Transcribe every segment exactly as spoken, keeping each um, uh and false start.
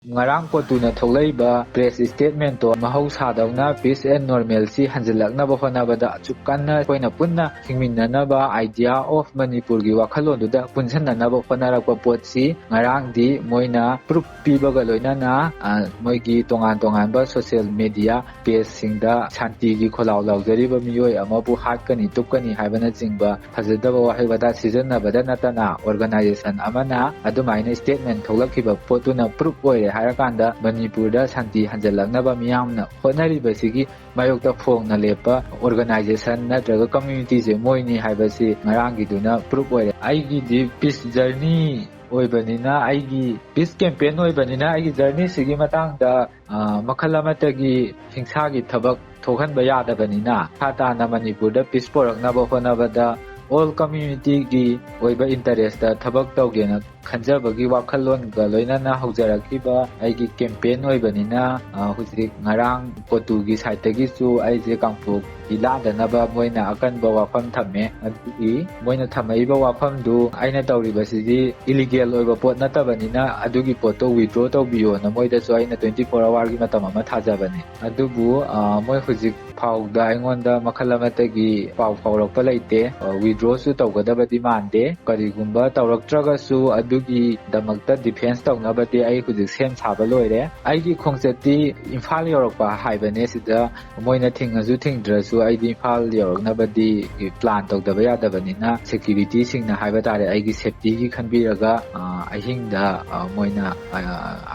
ꯉꯔꯥꯡ ꯀꯣꯇꯨꯅ ꯊꯣꯛꯂꯛꯏꯕ press statement to ꯃꯍꯧꯁꯥꯗꯧꯅ peace and normalcy ꯍꯟꯖꯤꯜꯂꯛꯅꯕ ꯍꯣꯠꯅꯕꯗ ꯑꯁꯨꯛ ꯀꯟꯅ ꯑꯩꯈꯣꯏꯅ ꯄꯨꯟꯅ ꯍꯤꯡꯃꯤꯟꯅꯅꯕ idea of ꯃꯅꯤꯄꯨꯔꯒꯤ ꯋꯥꯈꯜꯂꯣꯟꯗꯨꯗ ꯄꯨꯟꯁꯤꯟꯅꯅꯕ ꯍꯣꯠꯅꯔꯛꯄ ꯄꯣꯠꯁꯤ ꯉꯔꯥꯡꯗꯤ ꯃꯣꯏꯅ proof ꯄꯤꯕꯒ ꯂꯣꯏꯅꯅ, ꯑ, ꯃꯣꯏꯒꯤ ꯇꯣꯉꯥꯟ ꯇꯣꯉꯥꯟꯕ social media page ꯁꯤꯡꯗ ꯁꯥꯟꯇꯤꯒꯤ ꯈꯣꯜꯂꯥꯎ ꯂꯥꯎꯖꯔꯤꯕ ꯃꯤꯑꯣꯏ ꯑꯃꯕꯨ ꯍꯥꯠꯀꯅꯤ, ꯇꯨꯞꯀꯅꯤ ꯍꯥꯏꯕꯅꯆꯤꯡꯕ ꯐꯖꯗꯕ ꯋꯥꯍꯩ ꯋꯥꯇꯥ ꯁꯤꯖꯤꯟꯅꯕꯗ ꯅꯠꯇꯅ, organization ꯑꯃꯅ ꯑꯗꯨꯃꯥꯏꯅ statement ꯊꯣꯛꯂꯛꯈꯤꯕ ꯄꯣꯠꯇꯨꯅ proof ꯑꯣꯏꯔꯦ ꯍꯥꯏꯔꯀꯥꯟꯗ, ꯃꯅꯤꯄꯨꯔꯗ ꯁꯥꯟꯇꯤ ꯍꯟꯖꯤꯜꯂꯛꯅꯕ ꯃꯤꯌꯥꯝꯅ ꯍꯣꯠꯅꯔꯤꯕꯁꯤꯒꯤ ꯃꯥꯌꯣꯛꯇ ꯐꯣꯡꯅ ꯂꯦꯞꯄ organization ꯅꯠꯇ꯭ꯔꯒ community ꯁꯦ ꯃꯣꯏꯅꯤ ꯍꯥꯏꯕꯁꯤ ꯉꯔꯥꯡꯒꯤꯗꯨꯅ proof ꯑꯣꯏꯔꯦ꯫ ꯑꯩꯒꯤꯗꯤ peace journey ꯑꯣꯏꯕꯅꯤꯅ, ꯑꯩꯒꯤ peace campaign ꯑꯣꯏꯕꯅꯤꯅ, ꯑꯩꯒꯤ journey ꯁꯤꯒꯤ ꯃꯇꯥꯡꯗ, ꯑ, ꯃꯈꯜ ꯑꯃꯠꯇꯒꯤ ꯍꯤꯡꯁꯥꯒꯤ ꯊꯕꯛ ꯊꯣꯛꯍꯟꯕ ꯌꯥꯗꯕꯅꯤꯅ, ꯃꯈꯥ ꯇꯥꯅ ꯃꯅꯤꯄꯨꯔꯗ peace ꯄꯨꯔꯛꯅꯕ ꯍꯣꯠꯅꯕꯗ all community ꯒꯤ ꯑꯣꯏꯕ interest ꯊꯕꯛ ꯇꯧꯒꯦꯅ ꯈꯟꯖꯕꯒꯤ ꯋꯥꯈꯜꯂꯣꯟꯒ ꯂꯣꯏꯅꯅ ꯍꯧꯖꯔꯛꯈꯤꯕ ꯑꯩꯒꯤ campaign ꯑꯣꯏꯕꯅꯤꯅ, ꯑ, ꯍꯧꯖꯤꯛ ꯉꯔꯥꯡ ꯀꯣꯇꯨꯒꯤ side ꯇꯒꯤꯁꯨ ꯑꯩꯁꯦ ꯀꯥꯡꯄꯣꯛꯄꯤ ꯂꯥꯟꯗꯅꯕ ꯃꯣꯏꯅ ꯑꯀꯟꯕ ꯋꯥꯐꯝ ꯊꯝꯃꯦ꯫ ꯑꯗꯨꯒꯤ ꯃꯣꯏꯅ ꯊꯝꯃꯛꯏꯕ ꯋꯥꯐꯝꯗꯨ ꯑꯩꯅ ꯇꯧꯔꯤꯕꯁꯤꯗꯤ illegal ꯑꯣꯏꯕ ꯄꯣꯠ ꯅꯠꯇꯕꯅꯤꯅ, ꯑꯗꯨꯒꯤ ꯄꯣꯠꯇꯣ withdraw ꯇꯧꯕꯤꯌꯣꯅ ꯃꯣꯏꯗꯁꯨ ꯑꯩꯅ twenty four hour ꯒꯤ ꯃꯇꯝ ꯑꯃ ꯊꯥꯖꯕꯅꯦ꯫ ꯑꯗꯨꯕꯨ, ꯑ, ꯃꯣꯏ ꯍꯧꯖꯤꯛ ꯐꯥꯎꯗ ꯑꯩꯉꯣꯟꯗ ꯃꯈꯜ ꯑꯃꯠꯇꯒꯤ ꯄꯥꯎ ꯐꯥꯎꯔꯛꯄ ꯂꯩꯇꯦ꯫ ꯑ, withdraw ꯁꯨ ꯇꯧꯒꯗꯕꯗꯤ ꯃꯥꯟꯗꯦ꯫ ꯀꯔꯤꯒꯨꯝꯕ ꯇꯧꯔꯛꯇ꯭ꯔꯒꯁꯨ ꯑꯗꯨꯒꯤꯗꯃꯛꯇ defence ꯇꯧꯅꯕꯗꯤ ꯑꯩ ꯍꯧꯖꯤꯛ ꯁꯦꯝ ꯁꯥꯕ ꯂꯣꯏꯔꯦ꯫ ꯑꯩꯒꯤ ꯈꯣꯡꯆꯠꯇꯤ ꯏꯝꯐꯥꯜ ꯌꯧꯔꯛꯄ ꯍꯥꯏꯕꯅꯦ꯫ ꯁꯤꯗ ꯃꯣꯏꯅ ꯊꯤꯡꯉꯁꯨ ꯊꯤꯡꯗ꯭ꯔꯁꯨ ꯑꯩꯗꯤ ꯏꯝꯐꯥꯜ ꯌꯧꯔꯛꯅꯕꯗꯤ plan ꯇꯧꯗꯕ ꯌꯥꯗꯕꯅꯤꯅ, security ꯁꯤꯡꯅ ꯍꯥꯏꯕ ꯇꯥꯔꯦ, ꯑꯩꯒꯤ safety ꯒꯤ ꯈꯟꯕꯤꯔꯒ, ꯑ, ꯑꯍꯤꯡꯗ, ꯑ, ꯃꯣꯏꯅ, ꯑ,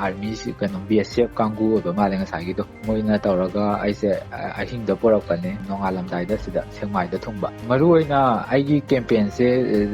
army ꯁꯤ, ꯀꯩꯅꯣ, B S F ꯀꯥꯡꯕꯨ ꯑꯣꯏꯕ ꯃꯥꯜꯂꯦ ꯉꯁꯥꯏꯒꯤꯗꯣ꯫ ꯃꯣꯏꯅ ꯇꯧꯔꯒ ꯑꯩꯁꯦ, ꯑ, ꯑꯍꯤꯡꯗ ꯄꯨꯔꯛꯄꯅꯦ, ꯅꯣꯡꯉꯥꯜꯂꯝꯗꯥꯏꯗ ꯁꯤꯗ ꯁꯦꯛꯃꯥꯏꯗ ꯊꯨꯡꯕ꯫ ꯃꯔꯨꯑꯣꯏꯅ ꯑꯩꯒꯤ campaign ꯁꯦ,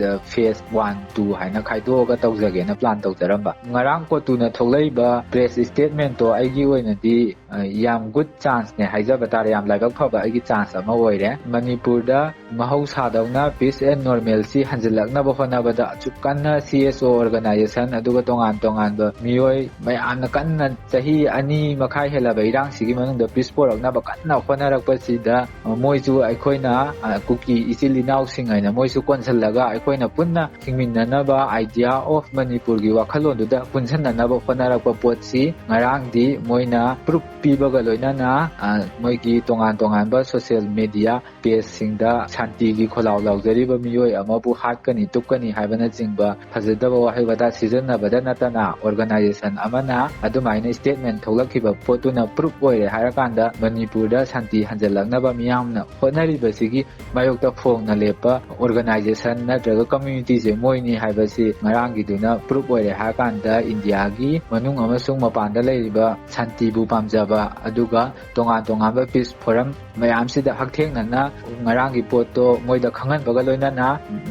ꯑ, phase one, two ꯍꯥꯏꯅ ꯈꯥꯏꯗꯣꯛꯑꯒ ꯇꯧꯖꯒꯦꯅ plan ꯇꯧꯖꯔꯝꯕ꯫ ꯉꯔꯥꯡ ꯀꯣꯇꯨꯅ ꯊꯣꯛꯂꯛꯏꯕ press statement ꯇꯣ ꯑꯩꯒꯤ ꯑꯣꯏꯅꯗꯤ ꯑ, ꯌꯥꯝ ꯒꯨꯗ ꯆꯥꯟꯁꯅꯦ ꯍꯥꯏꯖꯕ ꯇꯥꯔꯦ, ꯌꯥꯝ ꯂꯥꯏꯕꯛ ꯐꯕ ꯑꯩꯒꯤ ꯆꯥꯟꯁ ꯑꯃ ꯑꯣꯏꯔꯦ꯫ ꯃꯅꯤꯄꯨꯔꯗ ꯃꯍꯧꯁꯥꯗꯧꯅ peace and normalcy ꯍꯟꯖꯤꯜꯂꯛꯅꯕ ꯍꯣꯠꯅꯕꯗ ꯑꯁꯨꯛ ꯀꯟꯅ C S O organization, ꯑꯗꯨꯒ ꯇꯣꯉꯥꯟ ꯇꯣꯉꯥꯟꯕ ꯃꯤꯑꯣꯏ ꯃꯌꯥꯝꯅ ꯀꯟꯅ ꯆꯍꯤ ꯑꯅꯤ ꯃꯈꯥꯏ ꯍꯦꯜꯂꯕ ꯏꯔꯥꯡꯁꯤꯒꯤ ꯃꯅꯨꯡꯗ peace ꯄꯣꯔꯛꯅꯕ ꯀꯟꯅ ꯍꯣꯠꯅꯔꯛꯄꯁꯤꯗ, ꯑ, ꯃꯣꯏꯁꯨ ꯑꯩꯈꯣꯏꯅ, ꯑ, ꯀꯨꯀꯤ ꯏꯆꯤꯜ ꯏꯅꯥꯎꯁꯤꯡ ꯍꯥꯏꯅ ꯃꯣꯏꯁꯨ ꯀꯣꯟꯁꯤꯜꯂꯒ ꯑꯩꯈꯣꯏꯅ ꯄꯨꯟꯅ ꯍꯤꯡꯃꯤꯟꯅꯅꯕ idea of ꯃꯅꯤꯄꯨꯔꯒꯤ ꯋꯥꯈꯜꯂꯣꯟꯗꯨꯗ ꯄꯨꯟꯁꯤꯟꯅꯅꯕ ꯍꯣꯠꯅꯔꯛꯄ ꯄꯣꯠꯁꯤ ꯉꯔꯥꯡꯗꯤ ꯃꯣꯏꯅ proof ꯄꯤꯕꯒ ꯂꯣꯏꯅꯅ, ꯑ, ꯃꯣꯏꯒꯤ ꯇꯣꯉꯥꯟ ꯇꯣꯉꯥꯟꯕ social media pageꯁꯤꯡꯗ ꯁꯥꯟꯇꯤꯒꯤ ꯈꯣꯜꯂꯥꯎ ꯂꯥꯎꯖꯔꯤꯕ ꯃꯤꯑꯣꯏ ꯑꯃꯕꯨ ꯍꯥꯠꯀꯅꯤ, ꯇꯨꯞꯀꯅꯤ ꯍꯥꯏꯕꯅꯆꯤꯡꯕ ꯐꯖꯗꯕ ꯋꯥꯍꯩ ꯋꯥꯇꯥ ꯁꯤꯖꯤꯟꯅꯕꯗ ꯅꯠꯇꯅ organization ꯑꯃꯅ ꯑꯗꯨꯃꯥꯏꯅ statement ꯊꯣꯛꯂꯛꯈꯤꯕ ꯄꯣꯠꯇꯨꯅ proof ꯑꯣꯏꯔꯦ ꯍꯥꯏꯔꯀꯥꯟꯗ ꯃꯅꯤꯄꯨꯔꯗ ꯁꯥꯟꯇꯤ ꯍꯟꯖꯤꯜꯂꯛꯅꯕ ꯃꯤꯌꯥꯝꯅ ꯍꯣꯠꯅꯔꯤꯕꯁꯤꯒꯤ ꯃꯥꯌꯣꯛꯇ ꯐꯣꯡꯅ ꯂꯦꯞꯄ organization ꯅꯠꯇ꯭ꯔꯒ communityꯁꯦ ꯃꯣꯏꯅꯤ ꯍꯥꯏꯕꯁꯤ ꯉꯔꯥꯡꯒꯤꯗꯨꯅ proof ꯑꯣꯏꯔꯦ ꯍꯥꯏꯔꯀꯥꯟꯗ ꯏꯟꯗꯤꯌꯥꯒꯤ ꯃꯅꯨꯡ ꯑꯃꯁꯨꯡ ꯃꯄꯥꯟꯗ ꯂꯩꯔꯤꯕ ꯁꯥꯟꯇꯤꯕꯨ ꯄꯥꯝꯖꯕ ꯑꯗꯨꯒ ꯇꯣꯉꯥꯟ ꯇꯣꯉꯥꯟꯕ peace forum ꯃꯌꯥꯝꯁꯤꯗ ꯍꯛꯊꯦꯡꯅꯅ ꯉꯔꯥꯡꯒꯤ ꯄꯣꯠꯇꯣ ꯃꯣꯏꯗ ꯈꯪꯍꯟꯕꯒ ꯂꯣꯏꯅꯅ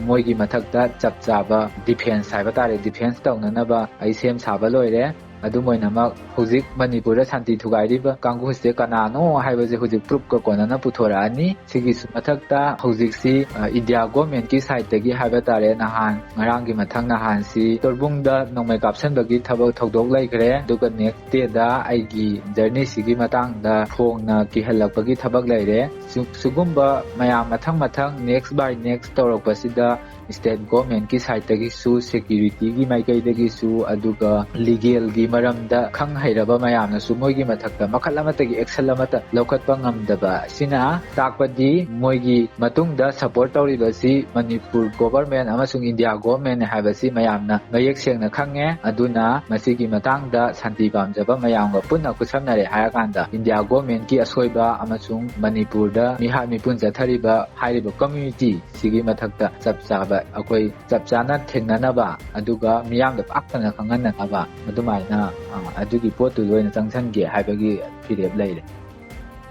ꯃꯣꯏꯒꯤ ꯃꯊꯛꯇ ꯆꯞ ꯆꯥꯕ defence ꯍꯥꯏꯕ ꯇꯥꯔꯦ, defence ꯇꯧꯅꯅꯕ ꯑꯩ ꯁꯦꯝ ꯁꯥꯕ ꯂꯣꯏꯔꯦ꯫ ꯑꯗꯨꯝ ꯑꯣꯏꯅꯃꯛ ꯍꯧꯖꯤꯛ ꯃꯅꯤꯄꯨꯔꯗ ꯁꯥꯟꯇꯤ ꯊꯨꯒꯥꯏꯔꯤꯕ ꯀꯥꯡꯕꯨꯁꯦ ꯀꯅꯥꯅꯣ ꯍꯥꯏꯕꯁꯦ ꯍꯧꯖꯤꯛ proofꯀ ꯀꯣꯟꯅꯅ ꯄꯨꯊꯣꯔꯛꯑꯅꯤ꯫ ꯁꯤꯒꯤꯁꯨ ꯃꯊꯛꯇ ꯍꯧꯖꯤꯛꯁꯤ, ꯑ, ꯏꯟꯗꯤꯌꯥ governmentꯀꯤ sideꯇꯒꯤ ꯍꯥꯏꯕ ꯇꯥꯔꯦ, ꯅꯍꯥꯟ ꯉꯔꯥꯡꯒꯤ ꯃꯊꯪ ꯅꯍꯥꯟꯁꯤ ꯇꯣꯔꯕꯨꯡꯗ ꯅꯣꯡꯃꯩ ꯀꯥꯞꯁꯟꯕꯒꯤ ꯊꯕꯛ ꯊꯧꯗꯣꯛ ꯂꯩꯈ꯭ꯔꯦ꯫ ꯑꯗꯨꯒ next dayꯗ ꯑꯩꯒꯤ journeyꯁꯤꯒꯤ ꯃꯇꯥꯡꯗ ꯐꯣꯡꯅ ꯀꯤꯍꯜꯂꯛꯄꯒꯤ ꯊꯕꯛ ꯂꯩꯔꯦ꯫ ꯁꯤ-, ꯁꯤꯒꯨꯝꯕ ꯃꯌꯥꯝ ꯃꯊꯪ ꯃꯊꯪ next by next ꯇꯧꯔꯛꯄꯁꯤꯗ state governmentꯀꯤ sideꯇꯒꯤꯁꯨ, securityꯒꯤ ꯃꯥꯏꯀꯩꯗꯒꯤꯁꯨ, ꯑꯗꯨꯒ legalꯒꯤ ꯃꯔꯝꯗ ꯈꯪ ꯍꯩꯔꯕ ꯃꯌꯥꯝꯅꯁꯨ ꯃꯣꯏꯒꯤ ꯃꯊꯛꯇ ꯃꯈꯜ ꯑꯃꯠꯇꯒꯤ action ꯑꯃꯠꯇ ꯂꯧꯈꯠꯄ ꯉꯝꯗꯕ ꯑꯁꯤꯅ ꯇꯥꯛꯄꯗꯤ ꯃꯣꯏꯒꯤ ꯃꯇꯨꯡꯗ support ꯇꯧꯔꯤꯕꯁꯤ ꯃꯅꯤꯄꯨꯔ government ꯑꯃꯁꯨꯡ ꯏꯟꯗꯤꯌꯥ governmentꯅꯤ ꯍꯥꯏꯕꯁꯤ ꯃꯌꯥꯝꯅ ꯃꯌꯦꯛ ꯁꯦꯡꯅ ꯈꯪꯉꯦ꯫ ꯑꯗꯨꯅ ꯃꯁꯤꯒꯤ ꯃꯇꯥꯡꯗ ꯁꯥꯟꯇꯤ ꯄꯥꯝꯖꯕ ꯃꯌꯥꯝꯒ ꯄꯨꯟꯅ ꯈꯨꯠꯁꯝꯅꯔꯦ ꯍꯥꯏꯔꯀꯥꯟꯗ ꯏꯟꯗꯤꯌꯥ governmentꯀꯤ ꯑꯁꯣꯏꯕ ꯑꯃꯁꯨꯡ ꯃꯅꯤꯄꯨꯔꯗ ꯃꯤꯍꯥꯠ ꯃꯤꯄꯨꯟ ꯆꯠꯊꯔꯤꯕ ꯍꯥꯏꯔꯤꯕ community ꯁꯤꯒꯤ ꯃꯊꯛꯇ ꯆꯞ ꯆꯥꯕ, ꯑꯩꯈꯣꯏ ꯆꯞ ꯆꯥꯅ ꯊꯦꯡꯅꯅꯕ, ꯑꯗꯨꯒ ꯃꯤꯌꯥꯝꯗ ꯄꯥꯛ ꯁꯟꯅ ꯈꯪꯍꯟꯅꯅꯕ ꯑꯗꯨꯃꯥꯏꯅ, ꯑ, ꯑꯗꯨꯒꯤ ꯄꯣꯠꯇꯨꯗ ꯑꯣꯏꯅ ꯆꯪꯁꯟꯒꯦ ꯍꯥꯏꯕꯒꯤ ꯐꯤꯔꯦꯞ ꯂꯩꯔꯦ꯫